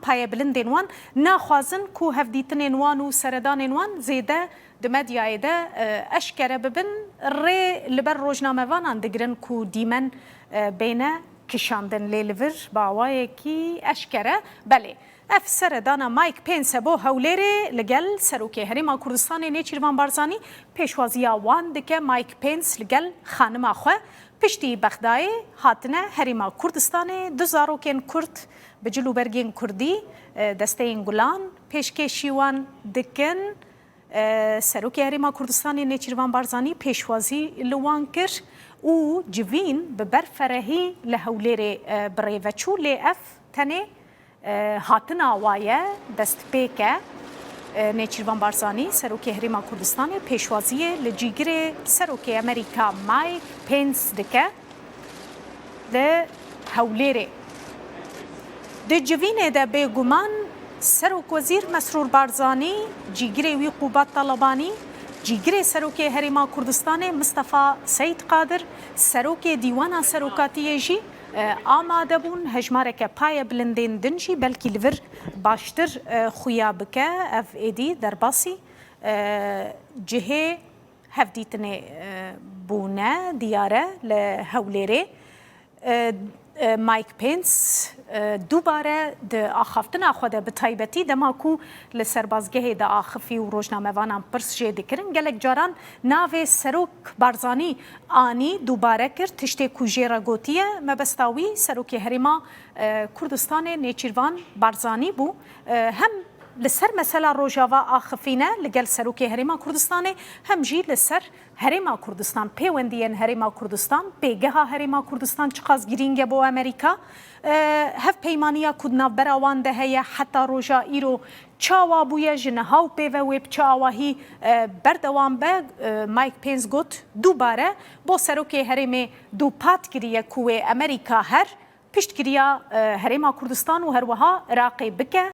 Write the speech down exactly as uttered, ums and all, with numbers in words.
payebilindên wan naxwazin ku hevdîtinên wan û seredanên wan zêde di medyayê de, e, eşkere bibin, rê li ber rojnamevanan digirin ku dîmen, e, bêne kişandin. Lê li vir bi awayekî eşkere, belê, ev seredana Mike Pence bo Hewlêrê li gel Serokê Herêma Kurdistanê Nêçîrvan Barzanî pêşwaziya wan dike. Mike Pence li gel xanima xwe piştî Bexdayê hatine Herêma Kurdistanê, du zarokên Kurd bi cil û bergên Kurdî, e, desteyên gulan pêşkêşî wan dikin. E, Serokê Herêma Kurdistanê Nêçîrvan Barzanî pêşwazî li wan kir û civîn bi berferehî li Hewlêrê, e, bi rê ve çû, lê ev tenê, e, hatina wa ye, destpêk e. E, Nêçîrvan Barzanî, Serokê Herêma Kurdistanê, pêşwaziyê li cîgirê Serokê Amerîka Mike Pence dike li Hewlêrê. Di civînê de bêguman Serokwezîr Mesrûr Barzanî, cîgirê wî Qûbat Talebanî, cîgirê Serokê Herêma Kurdistanê Mistefa Seyîd Qadir, Serokê Dîwana Serokatiyê jî, e, amade bûn. Hejmareke payebilindên din jî belkî li vir baştir, e, xuya bike. Ev êdî derbasî, e, cihê hevdîtinê, e, bûne, diyar e, li Hewlêrê. E, e, Mike Pence, e, dubare di axaftina xwe de, bi taybetî dema ku li serbazgehê diaxifî û rojnamevanan pirs jê dikirin, gelek caran navê Serok Barzanî anî, dubare kir, tiştê ku jê re gotiye, mebesta wî Serokê Herêma, e, Kurdistanê Nêçîrvan Barzanî bû. E, hem li ser mesela Rojava axifîne li gel Serokê Herêma Kurdistanê, hem jî li ser Herêma Kurdistan, pêwendiyên Herêma Kurdistan, pêgeha Herêma Kurdistan çiqas girîng e bo Amerîka, e, hevpeymaniya ku di navbera wan de heye heta roja îro çawa bûye, ji niha û pê ve wê bi çi awahî, e, berdewam be. E, Mike Pence got, dubare bo Serokê Herêmê dûpat kiriye ku wê Amerîka her piştgiriya, e, Herêma Kurdistan û her wiha Iraqê bike.